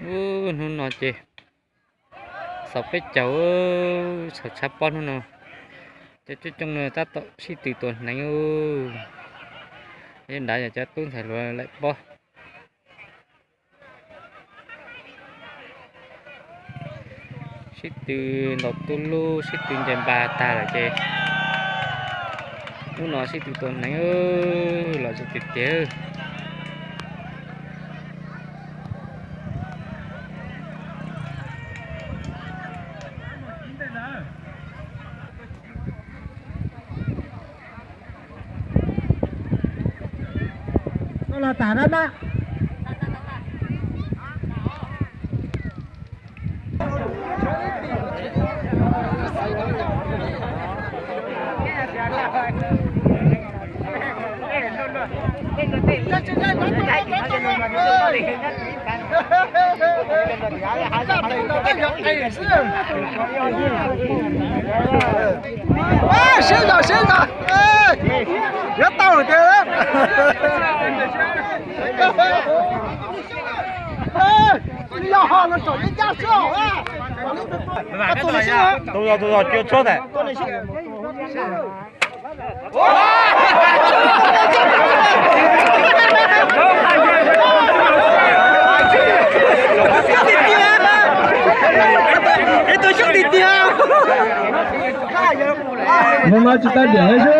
Hnub no ces xaus peb caug, xaus tshab pob hnub no. Cov coob coob no tab tom sib tw tua hneev. Nyob nrad yog cov tub ntxhais hluas laim pob. Sib tw ntaus tuj lub, sib tw ncaws npas tag lawm ces hnub no sib tw tua hneev los zoo tiag tiag. Koj los tas dab na. Siab zog, siab zog. Yuav tau tiag. Yog ho los tsom yeeb ncaj xwb. Tus zog, tus zog, cua tshuab ntag. Hnub no tsis tau diam li xwb.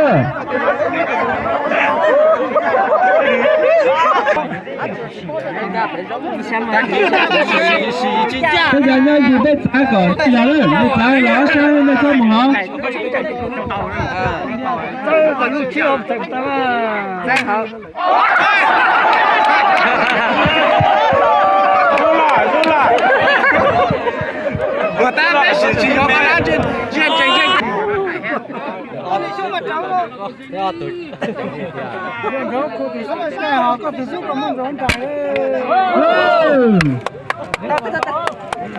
Tej zaum nyob yus tej txav kom tej zaum lawm, tej txav los ob sab nej txhob mus hov.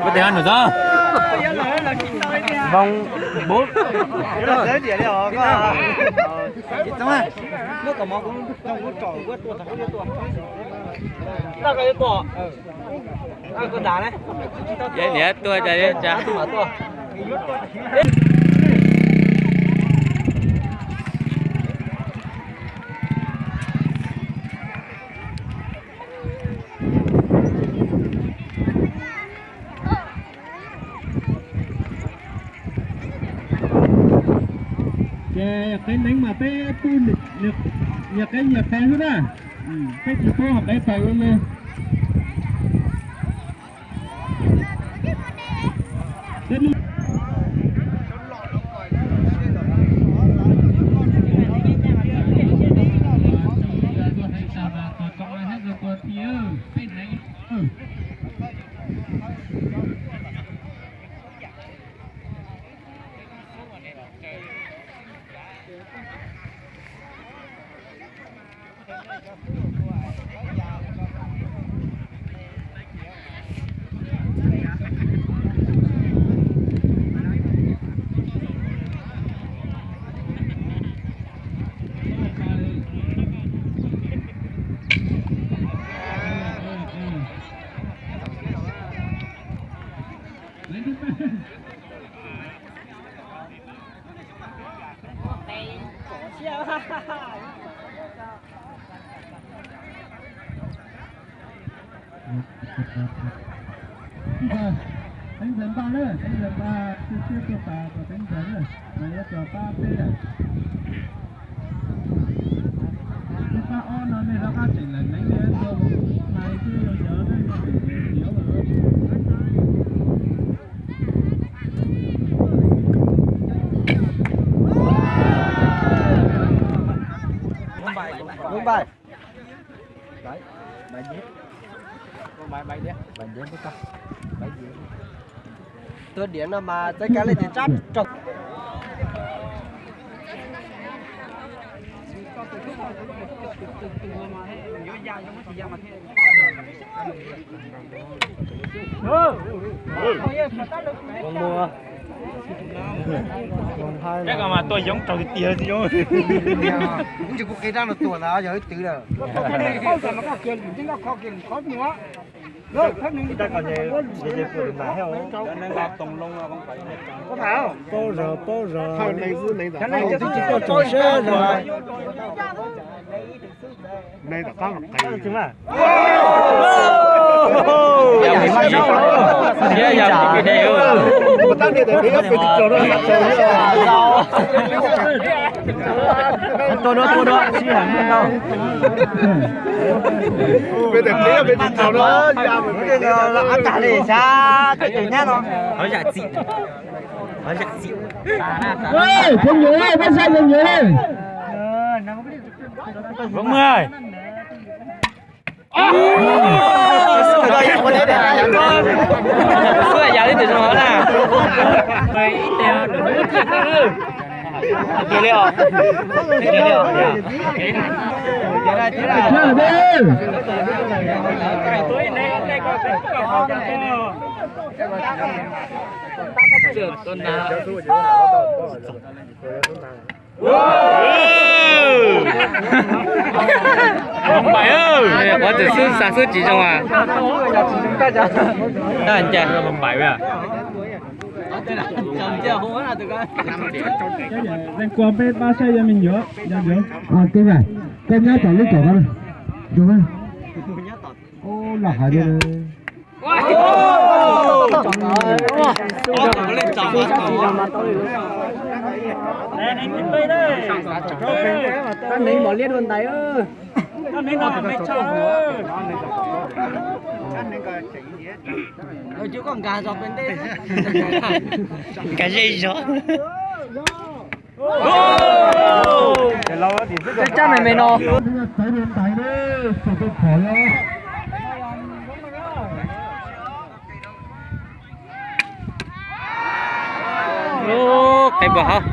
Ua tias nws txog voo bub. Ces niam tuaj cas cas. Ces qev neev mas peb pub nyias qev nyias pawg xwb na. Peb tsis pub qev pawg ua li. Teeb ntxawg npaj na, teeb ntxawg npaj, twb twb tuaj pas kom teeb ntxawg na, mas yuav txog pab peb lawm. Peb pab ob no nej rov qab tseem lawm, neev nej tuaj mus hais twb zoo cov nej tiav lawm. Lub npais. Đấy, bài dép. Bài dép với con. Bài dép. Tôi điểm nào mà tới cái này thì chắc trật. Con mua. Chắc là mà tôi giống trầu tiệt tiệt gì không? Cũng chỉ có cái đó là tuổi là giờ ấy tứ rồi. Paub zog, paub zog. Tsis tau tsom siab zog. Tua dua, tua dua, sib heev ntau. Ab tag li sab, tus nyab no. Thov zam txim. Thov zam txim. Ê, phun nhớ, bác sai phun nhớ. Võ Mười ơi. Xua yam li tus zoo hov na. Pais, qhov twg xwb xa xwb tsis zoo a. Npais. Koj nyob tom lub kom, ua, lam hais li. Nkag zej zog. Cab me me no. Qe npua hauv.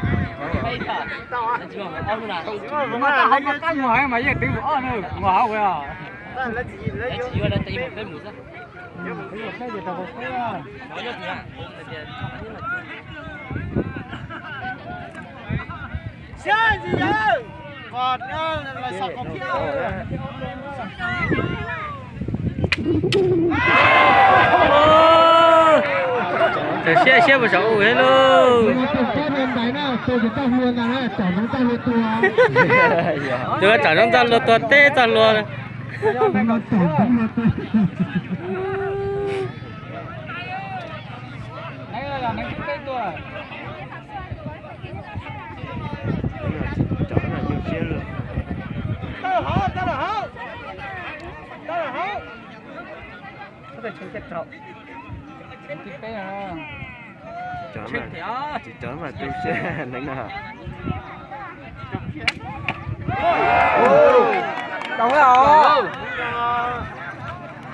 Txawm siab siab puas saum u thiab lauj. Tus tsom zoo txoj hlua tua teb txoj hlua. Tsis cov mas tu siab neev no.